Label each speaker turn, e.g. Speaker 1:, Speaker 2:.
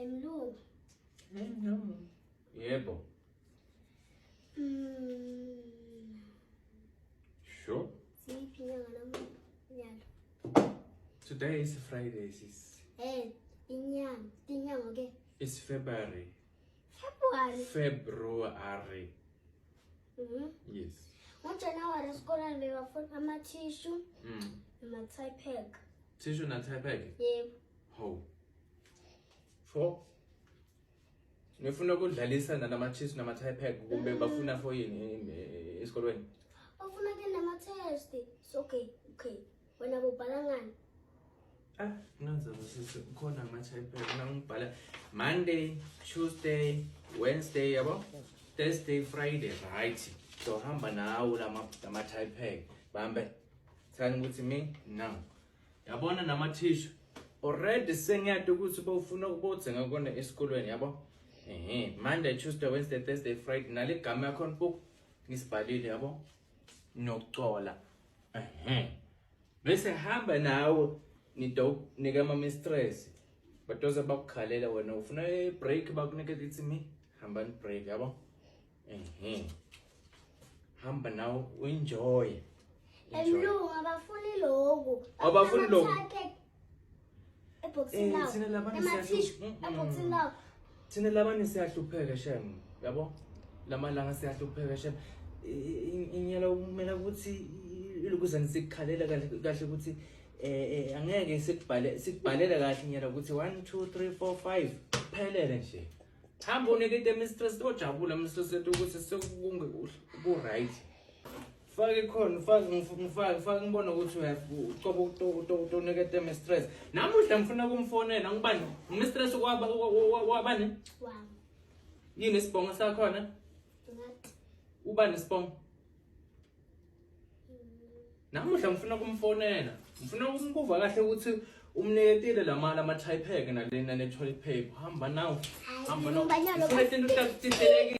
Speaker 1: Emlungu.
Speaker 2: Yebo. Sure.
Speaker 1: Siyiphi inyanga namuhla? Nyalo.
Speaker 2: Today is Friday, sis.
Speaker 1: Eh, inyanga, inyanga ke.
Speaker 2: It's February.
Speaker 1: February.
Speaker 2: February. Yes.
Speaker 1: NgoJanuwari esikoleni bebafuna amathishu nama-tie pack.
Speaker 2: Tissue na tie pack.
Speaker 1: Yebo.
Speaker 2: Ho. For Ngifuna ukudlalisa nalama-cheese nama-tie pack kumbe bafuna for yini esikolweni?
Speaker 1: Bafuna ke nama-test. So okay, okay. Wena bobhala ngani?
Speaker 2: Ah, nginandzaba sisi kukhona ama-tie pack nangibhala Monday, Tuesday, Wednesday yabo? Thursday, Friday, right. So hamba nawo lama lama-tie pack. Bambe. Thani ukuthi me now. Yabona namathishu already sengiyati ukuthi bawufuna ukubothenga kona esikolweni yabo. Ehhe, Monday, Tuesday, Wednesday, Thursday, Friday naligama yakhona book ngisibhalile yabo. Nokucola. Ehhe. Bese hamba nawe ngidokunika ama mistress. Batoze bakukhalela wena ufuna i break bakunike ithi mi hambani break yabo. Ehhe. Hamba nawe enjoy.
Speaker 1: Emlungu abafuni lokhu.
Speaker 2: Abafuni lokhu.
Speaker 1: Ebhokisini
Speaker 2: Eh,
Speaker 1: lawo.
Speaker 2: thina labanye
Speaker 1: Emathishu
Speaker 2: siyahlu- Mm-mm.
Speaker 1: ebhokisini lawo.
Speaker 2: Thina labanye siyahlupheka shem yabo lamalanga siyahlupheka shem inyala kumele ukuthi ilokuzane sikukhalela kahle kahle ukuthi eh eh, angeke sikubhale sikubhalele kahle inyala ukuthi 1 2 3 4 5 phelele nje hamba unikete mistress ojabula mistress lethu ukuthi sekunge ku right fake khona fake ngifake fake ngibone ukuthi ucoba utonikete mistress namuhla ngifuna kumfonela ngibani mistress kwaba wabani
Speaker 1: Wami.
Speaker 2: yini isibongo sakhona
Speaker 1: Ngathi.
Speaker 2: ubani isibongo namuhla ngifuna kumfonela ngifuna ukumbuva kahle ukuthi umniketile lama lama type pack nalena ne toilet paper hamba nawo hamba nawo
Speaker 1: Hayi,
Speaker 2: ngifuna into tihlelekile.